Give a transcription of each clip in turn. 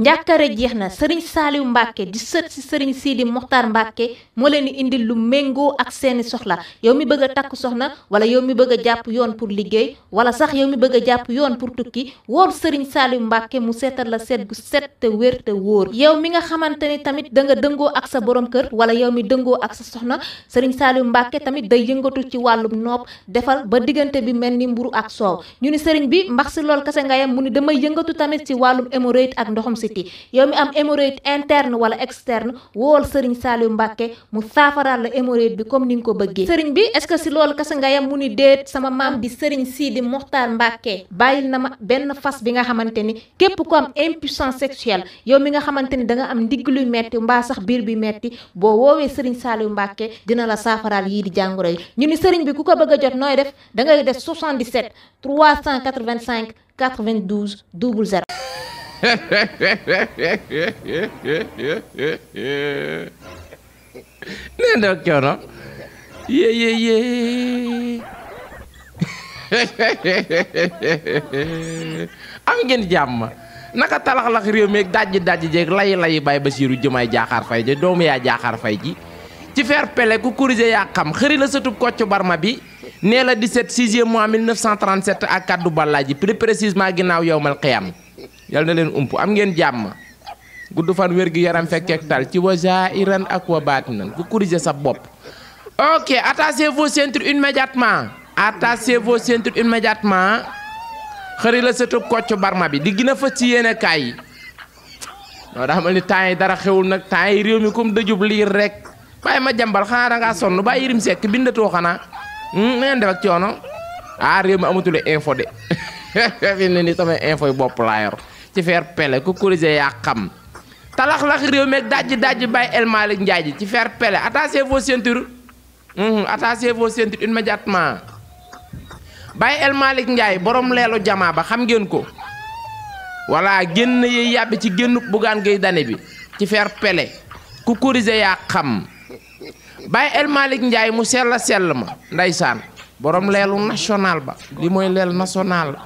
njàkkare jeex na Serigne Saliou Mbacke di sët si Serigne Sidi Mokhtar Mbacke moo leen di indil lu méngoo ak seeni soxla yow mi bëgg a takk soxna wala yow mi bëgg a jàpp yoon pour liggéey wala sax yow mi bëgg a jàpp yoon pour tukki wool Serigne Saliou Mbacke mu seetal la seet bu set te wér te wóor yow mi nga xamante ni tamit da nga dëngoo ak sa borom kër wala yow mi dëngoo ak sa soxna Serigne Saliou Mbacke tamit day yëngatu ci wàllum nopp defal ba diggante bi mel ni mburu ak soow ñu ni Serigne bi mbax si lool kase nga yam mu ni damay yëngatu tamit ci wàllum hémorroïde ak ndoxum siti yow mi am hémorroïde interne wala externe wool Serigne Saliou Mbacke mu saafaraal la hémorroïde bi comme ni nga ko bëggee Serigne bi est-ce que si loolu kase nga yam mu ni déet sama maam di Serigne Sidi Mokhtar Mbacke bàyyil na ma benn fas bi nga xamante ni képp ku am impuissance sexuelle yow mi nga xamante ni da nga am ndigg luy metti mbaa sax biir bi metti boo woowee Serigne Saliou Mbacke dina la saafaraal yii di jàngoro yi ñu ni Serigne bi ku ko bëgg a jot nooy def da ngay def 77 385 92 00. nee na coono yee am ngeen jàmm naka talax-lax réew mi dajji jeeg layi Baye Bassirou Diomaye Diakhar Faye ji doomu yaa Diakhar Faye ji ci fair play ku corrigé yaa xam xëri la sëtub Kocc Barma bi nee la 17 6e mois 1937 ak kaddu ballaa ji plus précisément ginnaaw yowmal xiyam yal na leen ump am ngeen jàmm gudd fan wér gi yaram fekkeek tal ci wa zaahiran ak wa baatinan ku corrigé sa bopp. ok attachez vos ceintures immédiatement xëri la sëtub Kocc Barma bi di gën a fës ci yéene kaay yi non daa xamal ni temps yi dara xewul nag temps yi réew mi comme dëjub liir rek bàyyi ma jàmbal xanaa da ngaa sonn bàyyi Yirim Seck bindatoo xanaa ngeen def ak coono réew mi amatule info de fi ne ni samay info yi bopp laa yor ci fair play ku corrigé yaa xam talax-lax réew mi dajji Baye El Malick Ndiaye ji ci fair play attachez vos ceintures immédiatement Baye El Malick Ndiaye borom leelu jamaa ba xam ngeen ko walla génn yi yàbbi ci génnu Bougane Gueye Dany bi ci fair play ku corrigé yaa xam Baye El Malick Ndiaye mu sell ma ndeysaan borom leelu national ba li mooy leel national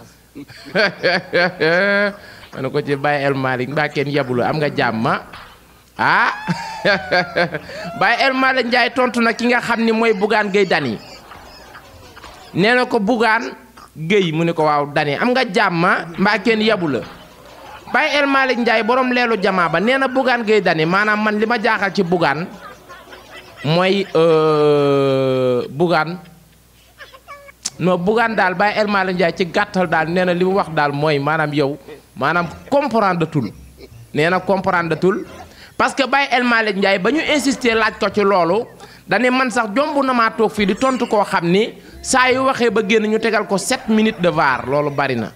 ma ne ko ci Baye El Malick mbaa kenn yabulu am nga jàmm Baye El Malick Ndiaye tontu na ki nga xam ni mooy Bougane Gueye Dany nee na ko Bougane Gueye mu ne ko waaw Dany am nga jàmm mbaa kenn yabula Baye El Malick Ndiaye borom leelu jamaa ba nee na Bougane Gueye Dany maanaam man li ma jaaxal ci Bougane mooy Bougane daal Baye El Malick Ndiaye ci gàttal daal nee na li mu wax daal mooy maanaam yow maanaam comprendre tul nee na comprendre tul parce que Baye El Malick Ndiaye ba ñu insister laaj ko ci loolu dane man sax jomb na maa toog fii di tontu koo xam ni saa yu waxee ba génn ñu tegal ko 7 minutes de VAR loolu bari na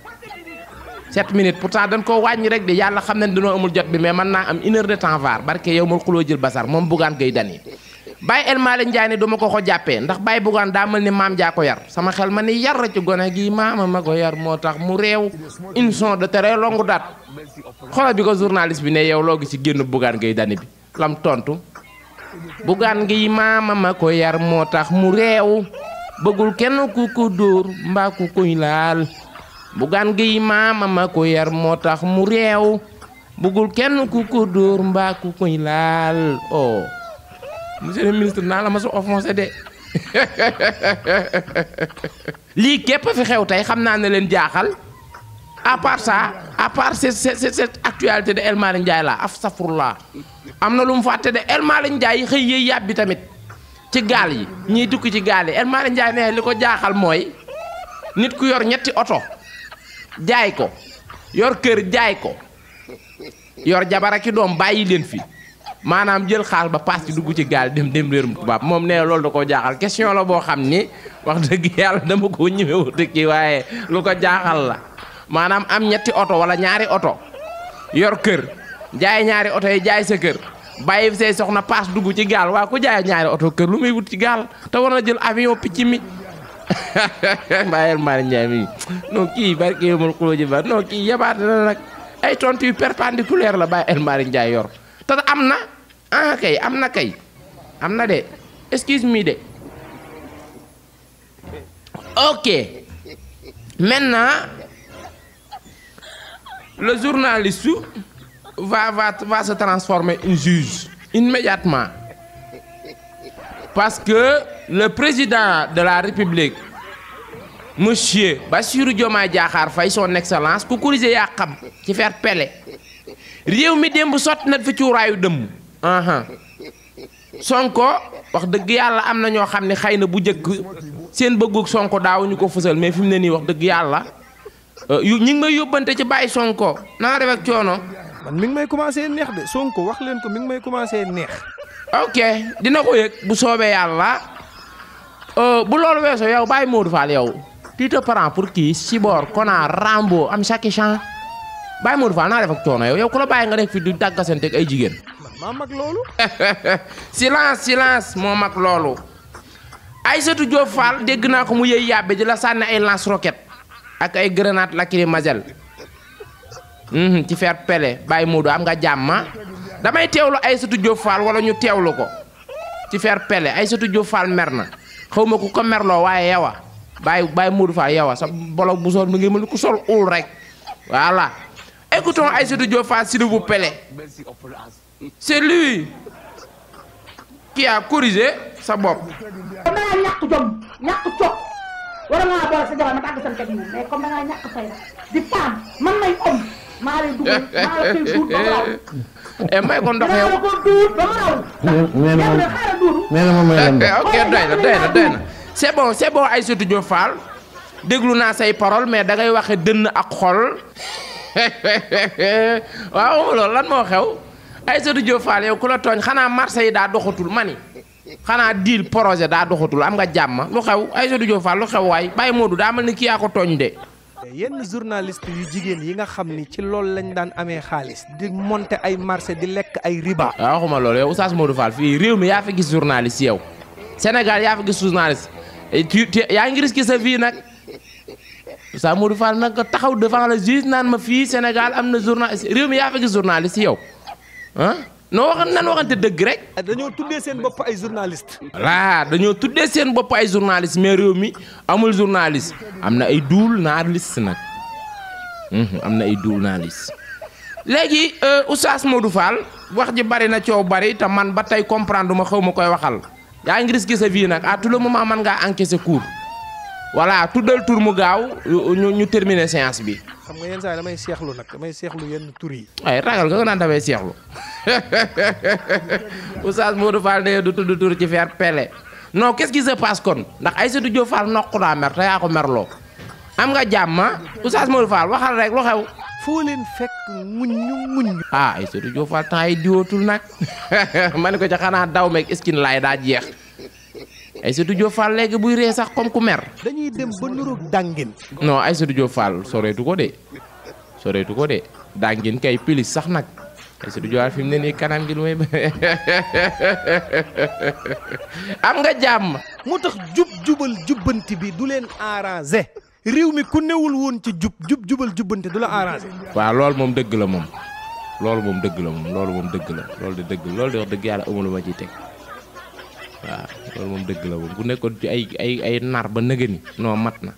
7 minutes pourtant dañ koo wàññi rek de yàlla xam ne dañoo amul jot bi mais mën naa am 1 heure de temps VAR barke yow mal xuloo jël basar moom Bougane Gueye Dany Baye El Malick Ndiaye ne duma ko jàppee ndax Baye Bougane daa mel ni maam jaa ko yar sama xel ma ni yar ci gone gi maama ma ko yar moo tax mu réew une son de très longue date xoolal bi ko journaliste bi ne yow loo gis ci génn Bougane Gueye Dany bi lam tontu Bougane gi maama ma ko yar moo tax mu réew bëggul kenn ku ko dóor mbaa ku koy laal Bougane gi maama ma ko yar moo tax mu réew bëggul kenn ku ko dóor mbaa ku koy laal oh monsieur le ministre naa la ma su offensé de lii képp fi xew tey xam naa ne leen jaaxal à part cette actualité de El Malick Ndiaye la astafurlah am na lu mu fàtte de El Malick Ndiaye xëy yëy yàbbi tamit ci gaal yi ñiy tukki ci gaal yi El Malick Ndiaye ne li ko jaaxal mooy nit ku yor ñetti oto jaay ko yor kër jaay ko yor jabar ki doom bàyyi leen fi maanaam jël xaal ba paas ci dugg ci gaal dem réerum tubaab moom nee loolu da koo jaaxal question la boo xam ni wax dëgg yàlla dama koo ñëwee dëkki waaye lu ko jaaxal la maanaam am ñetti oto wala ñaari oto yor kër jaay ñaari oto yi jaay sa kër bàyyi say soxna paas dugg ci gaal waa ku jaay ñaari oto kër lu muy wut ci gaal te war na jël avion picc mi Baye El Malick Ndiaye mi non kii barke yomal xuloo ji ba non kii yabaate na nag ay tontu yu perpendiculaire la Baye El Malick Ndiaye yor te am na kay am na de excuse me de ok maintenant le journaliste va se transformer en juge immédiatement. Parce que le président de la République, monsieur Bassirou Diomaye Diakhar Faye, son excellence, ku corrigé yaa xam ci faire pele réew mi démb sotti na fi cuuraayu dëmm. Sonko wax dëgg yàlla am na ñoo xam ne xëy na bu njëkk seen bëggug Sonko daawuñu ko fësal mais fi mu ne nii wax dëgg yàlla ñi ngi may yóbbante ci bàyyi Sonko na nga def ak coono. man mi ngi may commencé neex de Sonko wax leen ko mi ngi may commencé neex. ok dina ko yëg bu soobee yàlla bu loolu weesoo yow Baye Modou Fall yow tu te prends pour qui Sibor Kona Rambo am Jackie Chan Baye Modou Fall naa def ak coono yow ku la bàyyi nga nekk fi du dàggasanteeg ay jigéen. maa mag loolu. silence moo mag loolu. Aïssatou Diop Fall dégg naa ko mu yëy yàbbe di la sànni ay lance roquette ak ay grenade lacrymogène ci faire pele Baye Modou am nga jàmma damay teewlu Aïssatou Diop Fall wala ñu teewlu ko ci faire pele Aïssatou Diop Fall mer na xaw ma ku ko merloo waaye yow Baye Modou Fall yow sa bolog bu sol mi ngi mel ni ku sol ul rek voilà écoutons Aïssatou Diop Fall s'il vous plaît. C'est lui qui a corrigé sa bopp. da ngaa ñàkk jom ñàkk coog war ngaa boole sa jabar ma tàgg seen technique mais comme da ngaa ñàkk fay di femme man may homme maa lay dugal maa la koy duut ba mu raw. may ko ndox yow maa la ko duut ba mu raw. ok doy na c'est bon Aïssatou Diop Fall déglu naa say parole mais da ngay waxe dënn ak xol waaw loolu lan moo xew. Aïssatou Diop Fall yow ku la tooñ xanaa marché yi daa doxatul mani xanaa deal projet daa doxatul am nga jàmm lu xew Aïssatou Diop Fall lu xew waay Baye Modou daa mel ni kii yaa ko tooñ de. yenn journaliste yu jigéen yi nga xam ni ci loolu lañ daan amee xaalis di monter ay marché di lekk ay riba. waaw waxuma loolu yow Oustaz Modou Fall fii réew mi yaa fi gis journaliste yow Sénégal yaa fi gis journaliste yaa ngi risqué sa vie nag Oustaz Modou Fall nag taxaw devant le juge naan ma fii Sénégal am na journaliste réew mi yaa fi gis journaliste yow. noo waxante dëgg rek. dañoo tuddee seen bopp ay journaliste. voilà dañoo tuddee seen bopp ay journaliste mais réew mi amul journaliste am na ay duul journaliste nag am na ay duul journaliste. léegi Oustaz Modou Fall wax ji bari na coow bari te man ba tey comprendre ma xaw ma koy waxal yaa ngi risqué sa vie nag à tout le moment man ngaa encaisser cours voilà tuddal tur mu gaaw ñu terminer séance bi. xam nga yenn saa yi damay seexlu nag damay seexlu yenn tur yi. ay ragal nga naan damay seexlu Oustaz Modou Fall ne du tudd tur ci faire pele non qu'est-ce qui se passe kon ndax Aïssatou Diop Fall nokku naa mer te yaa ko merloo am nga jàmm Oustaz Modou Fall waxal rek lu xew. foo leen fekk muñ. Aïssatou Diop Fall temps yi diwootul nag ma ne ko ca xanaa daw meeg iskin laay daa jeex Aïssatou Diop Fall léegi buy ree sax comme ku mer. dañuy dem ba nuroog dàngin. non Aïssatou Diop Fall soreetu ko de dàngin kay pilis sax nag Aïssatou Diop Fall fi mu ne nii kanam gi lu may am nga jàmm. moo tax jubal jubbanti bi du leen arrangé réew mi ku newul woon ci jubal jubbanti du la arrangé. waaw loolu moom dëgg la moom loolu de wax dëgg yàlla amul ma ciy teg. waaw loolu moom dëgg la moom bu nekkoon ci ay nar ba nëgëni non mat na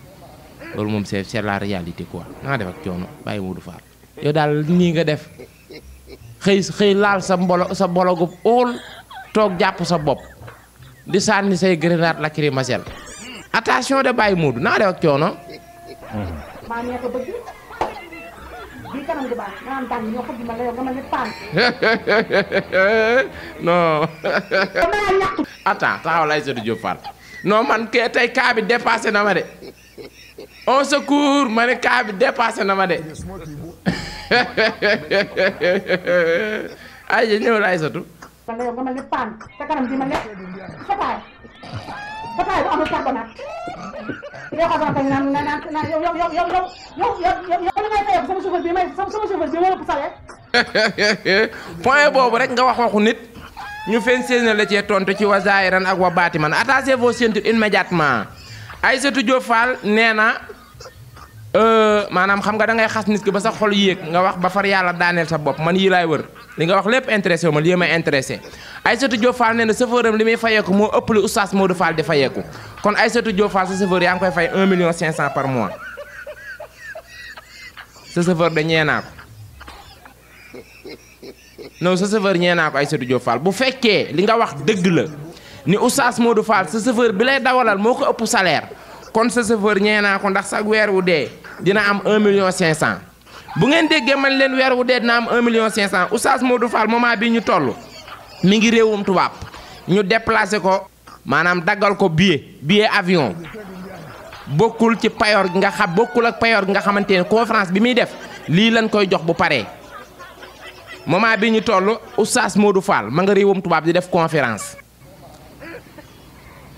loolu moom c'est la réalité quoi naa def ak coono Baye Modou Fall yow daal nii nga def xëy laal sa bologu óol toog jàpp sa bopp di sànni say grenade lacrymogène attention de Baye Modou naa def ak coono. maa nekk bëgg bii kanam di baax nga am tànn ñoo ko dimbale yow nga mel ni paan. non. attends taxaw la Aïssatou Diop Fall non man kay tey cas bi dépassé na ma de on secours ma ne cas bi dépassé na ma de ay ñëw la Aïssatou. man la yow nga mel ni paan sa kanam di ma lekk fataay bu amul carbonate yow xam nga naan yow ngay fayal sama chauffeur bi ma ëpp salaire. point boobu rek nga wax waxu nit ñu fen seen la cee tontu ci wa zaahiran ak wa baatiman attachez vos ceintures immédiatement Aïssatou Diop Fall nee na maanaam xam nga da ngay xas nit ki ba sa xol yéeg nga wax ba far yàlla daaneel sa bopp man yii laay wër li nga wax lépp intéressé wu ma lii may intéressé Aïssatou Diop Fall nee na chauffeur am li muy fayeeku moo ëpp li Oustaz Modou Fall di fayeeku kon Aïssatou Diop Fall sa chauffeur yaa ngi koy fay 1,5 million par mois sa chauffeur de ñee naa ko non sa chauffeur ñee naa ko Aïssatou Diop Fall bu fekkee li nga wax dëgg la ni Oustaz Modou Fall sa chauffeur bi lay dawalal moo ko ëpp salaire kon sa chauffeur ñee naa ko ndax sa weer wu dee dina am 1,5 million. bu ngeen déggee man leen weer wu dee dina am 1,5 million Oustaz Modou Fall moment bi ñu toll mi ngi réewum tubaab ñu déplacé ko maanaam daggal ko billet avion bokkul ci payoor gi nga xam bokkul ak payoor gi nga xamante ne conférence bi muy def lii lañ koy jox bu paree moment bi ñu toll Oustaz Modou Fall ma nga réewum tubaab di def conférence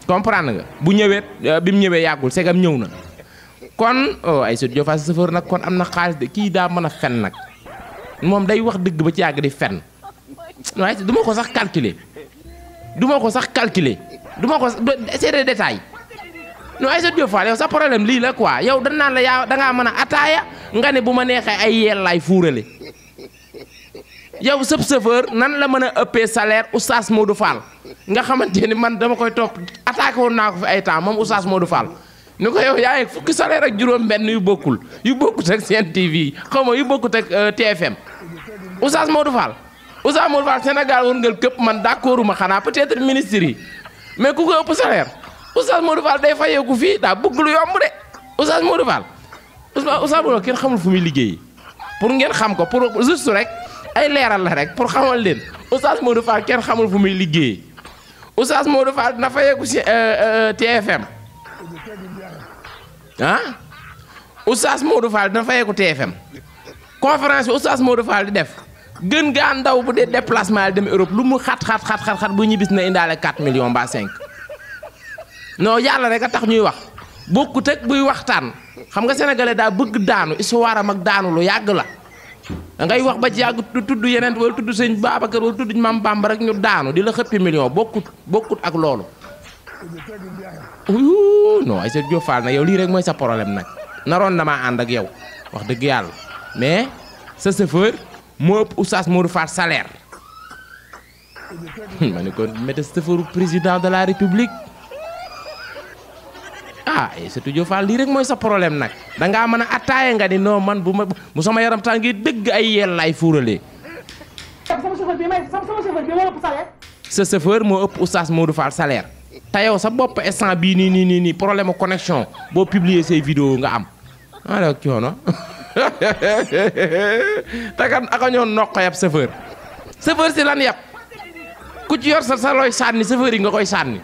comprendre nga bu ñëwee bi mu ñëwee yàggul segam ñëw na kon Aïssatou Diop Fall sa chauffeur nag kon am na xaalis de kii daa mën a fen nag moom day wax dëgg ba ci yàgg di fen waaye du ma ko sax calculer du ma ko c'est des détails non Aïssatou Diop Fall yow sa problème lii la quoi yow dañ naan la yaa dangaa mën a ataaya nga ne bu ma neexee ay yellaay fuurale yow sëb chauffeur nan la mën a ëppee salaire Oustaz Modou Fall nga xamante ni man dama koy topp attaqué woon naa ko fi ay temps moom Oustaz Modou Fall ni ko yow yaa ngi fukki salaire ak juróom-benn yu bokkut ak Sen TV xaw ma yu bokkut ak TFM Oustaz Modou Fall Sénégal woon ngeen këpp man d'accorduma xanaa peut-être ministre yi mais ku ko ëpp salaire Oustaz Modou Fall day fayeeku fii daa bëgg lu yomb de Oustaz Modou Fall kenn xamul fu muy liggéey pour ngeen xam ko pour juste rek ay leeral la rek pour xamal leen Oustaz Modou Fall kenn xamul fu muy liggéey Oustaz Modou Fall dina fayeeku si TFM ah Oustaz Modou Fall dina fayeeku TFM conférence bi Oustaz Modou Fall di def gën gaa ndaw bu dee déplacement dem Europe lu mu xat bu ñibbis na indaale 4 millions mbaa 5 non yàlla rek a tax ñuy wax bokkut ak buy waxtaan xam nga sénégalais daa bëgg daanu histoire am ak daanu lu yàgg la da ngay wax ba ci yàgg tudd yeneen wala tudd sëñ Babacar wala tudd Maam Bamba rek ñu daanu di la xëppi million bokkut ak loolu non Aïssatou Diop Fall nag yow lii rek mooy sa problème nag naroon damaa ànd ak yow wax dëgg yàlla mais sa chauffeur moo ëpp Oustaz Modou Fall salaire ma ne kon métti chauffeur président de la république Aïssatou Diop Fall lii rek mooy sa problème nag dangaa mën a attaaye nga ni non man bu sama yaram tàngee dëgg ay yellaay fuuralee sama chauffeur bi moo ëpp salaire. sa chauffeur moo ëpp Oustaz Modou Fall salaire te yow sa bopp instant bii nii problème de connexion boo publier say vidéo nga am ala coono te kan aka ñoo noq yab chauffeur si lan yab ku ci yor sa looy sànni chauffeur yi nga koy sànni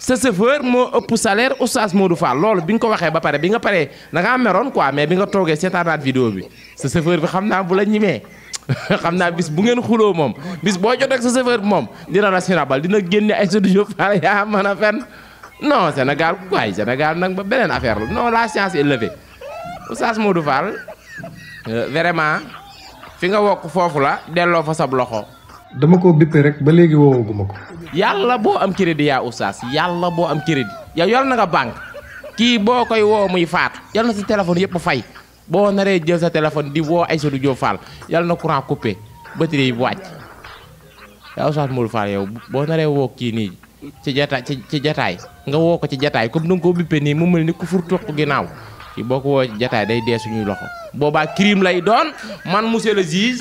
sa chauffeur moo ëpp salaire Oustaz Modou Fall loolu bi nga ko waxee ba pare bi nga paree da ngaa meroon quoi mais bi nga toogee seetaanaat vidéo bi sa chauffeur bi xam naa bu la ñimee xam naa bis bu ngeen xuloo moom bis boo jot ak sa chauffeur bi moom dina la sinabal dina génne Aïssatou Diop Fall yaa mën a fen non Sénégal waaye Sénégal nag ba beneen affaire la non la science est levée Oustaz Modou Fall vraiment fi nga wokk foofu la delloo fa sab loxo. dama ko bippe rek ba léegi woowaguma ko. yàlla boo am crédit yaa Oustaz yàlla boo am crédit yow yor na nga banque kii boo koy woo muy faatu yal na sa téléphone yëpp fay boo naree jël sa téléphone di woo Aïssatou Diop Fall yal na courant coupé batterie yi wàcc yaa Oustaz Modou Fall yow boo naree woo kii nii ci jataay nga woo ko ci jataay comme da nga koo bippe nii mu mel ni ku fur toq ginnaaw kii boo ko woo ci jataay day dee suñuy loxo boobaa crime lay doon man monsieur le juge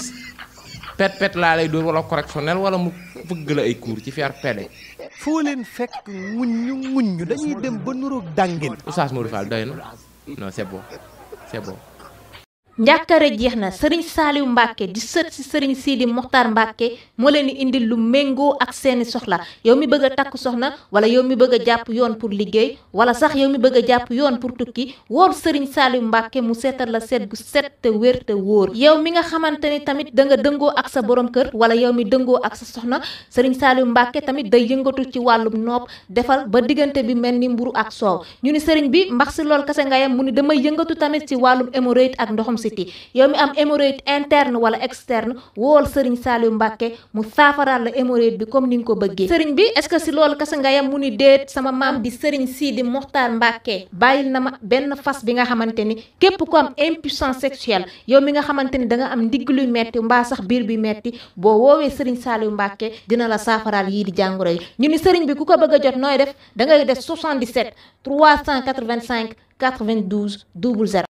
pet laa lay doon wala correctionnel wala mu fëgg la ay cours ci faire pede. foo leen fekk ŋuññu dañuy dem ba nuroog dàngin. Oustaz Modou Fall doy na non c'est bon. njàkkare jeex na Serigne Saliou Mbacke di sët si Serigne Sidi Mokhtar Mbacke moo leen di indil lu méngoo ak seeni soxla yow mi bëgg a takk soxna wala yow mi bëgg a jàpp yoon pour liggéey wala sax yow mi bëgg a jàpp yoon pour tukki wool Serigne Saliou Mbacke mu seetal la seet gu set te wér te wóor yow mi nga xamante ni tamit da nga dëngoo ak sa borom kër wala yow mi dëngoo ak sa soxna Serigne Saliou Mbacke tamit day yëngatu ci wàllum nopp defal ba diggante bi mel ni mburu ak soow ñu ni Serigne bi mbax si lool kase nga yam mu ni damay yëngatu tamit ci wàllum hémorroïde ak ndoxum yow mi am hémorroïde interne wala externe wool Serigne Saliou Mbacke mu saafaraal la hémorroïde bi comme ni nga ko bëggee Serigne bi est-ce que si loolu kese nga yam mu ni déet sama maam di Serigne Sidi Mokhtar Mbacke bàyyil na ma benn fas bi nga xamante ni képp ku am impuissance sexuelle yow mi nga xamante ni da nga am ndigg luy metti mbaa sax biir bi metti boo woowee Serigne Saliou Mbacke dina la saafaraal yii di jàngoro yi ñu ni Serigne bi ku ko bëgg a jot nooy def da ngay def 77 385 92 00